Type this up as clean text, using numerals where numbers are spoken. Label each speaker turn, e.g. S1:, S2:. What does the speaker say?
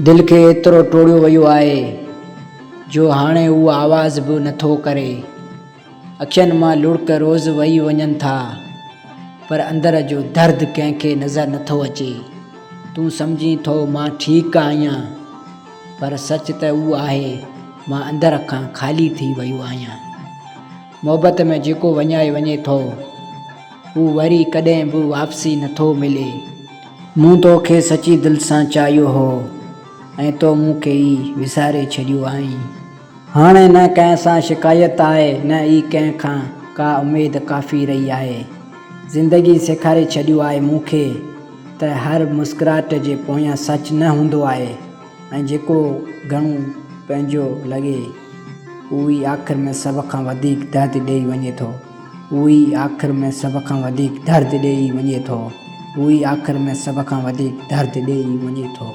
S1: دل کي ايترو ٽوڙيو ويو آهي جو هاڻي هو آواز به نٿو ڪري. اکين مان لڙڪ روز وهي وڃن ٿا پر اندر جو درد ڪنهن کي نظر نٿو اچي. تون سمجهين ٿو مان ٺيڪ آهيان پر سچ ته اهو آهي مان اندر کان خالي ٿي ويو آهيان. محبت ۾ جيڪو وڃائي وڃي ٿو هو وري ڪڏهن به واپسي نٿو ملي. مون تو کي سچي دل سان چاهيو هو ۽ تو مون کي ئي وساري ڇڏيو آهين. هاڻي نه ڪنهن سان شڪايت آهي نه ئي ڪنهن کان ڪا اميد ڪافي رهي آهي. زندگي سيکاري ڇڏيو آهي مون کي ته هر مسڪراهٽ جي پويان سچ نه هوندو آهي ۽ جيڪو گهڻو پنهنجو لڳي اهو ئي آخر ۾ سڀ کان وڌيڪ درد ڏئي وڃي ٿو. اهو ئي آخر ۾ سڀ کان وڌيڪ درد ڏيئي وڃي ٿو. اهو ئي آخر ۾ سڀ کان وڌيڪ درد ڏيئي وڃي ٿو.